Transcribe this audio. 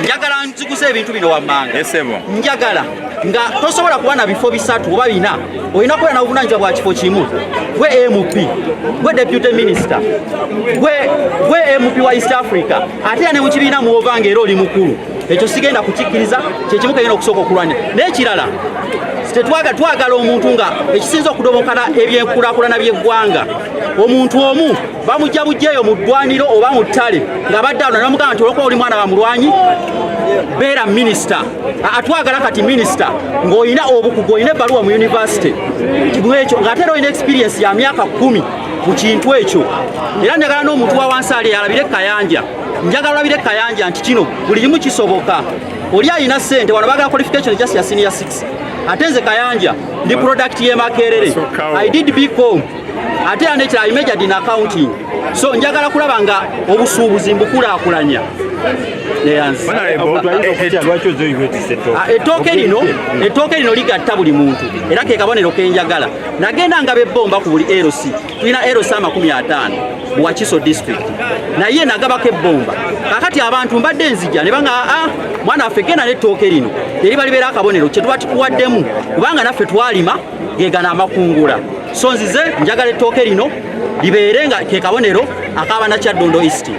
Njagala nziguze ebintu bino wammanga. Yes, ssebo. Njagala nga tosobola kuba na bifo bisatu oba bina, olina kubeera na buvunanyizibwa bwa kifo kimu. Gwe MP, gwe deputy minister, gwe MP wa East Africa, ate era ne mu kibiina mwova nga era oli mukulu. Ekyo sigenda kukikkiriza. Kyekimu kegenda okusooka okulwanya. N'ekirala, twagala omuntu nga ekisinza okudomokana ebyenkulaakulana by'eggwanga, omuntu omu bamujja bujja eyo mu ddwaniro oba mu ttale ng'abadde ano ne bamugamba nti olwokuba oli mwana wa mulwanyi, beera minisita. Atwagala kati minisita ng'olina obukugu, olina ebbaluwa mu university mwekyo, ng'ate era olina experience ya myaka 10 mu kintu ekyo. Era njagala n'omuntu wa wansi ali alabire Kayanja, njagala olabire Kayanja nti kino buli kimu kisoboka. Oli alina ssente, wano bagala qualification just ya senior 6, ate nze Kayanja ndi product ye Makerere. Asookawo. I did BCom, ate era nekira I majored in accounting, so njagala kulaba nga obusuubuzi mbukulaakulanya. Neyanzi. Lwaki ozoyiwetisa ettooke? Ah, ettooke lino ligatta buli muntu era ke kabonero kenjagala. Nagenda nga bebbomba ku buli LC, tulina LC 50 mu Wakiso District, naye nagabako ebbomba. Kakati abantu mbadde nzija ne banga, "Ah, mwana waffe, genda n'ettooke lino eriba libeera akabonero kye tuba tukuwaddemu, kubanga naffe twalima gegana amakungula." So nzize njagala ettooke lino libeere nga ke kabonero ak'abanakyaddondo East.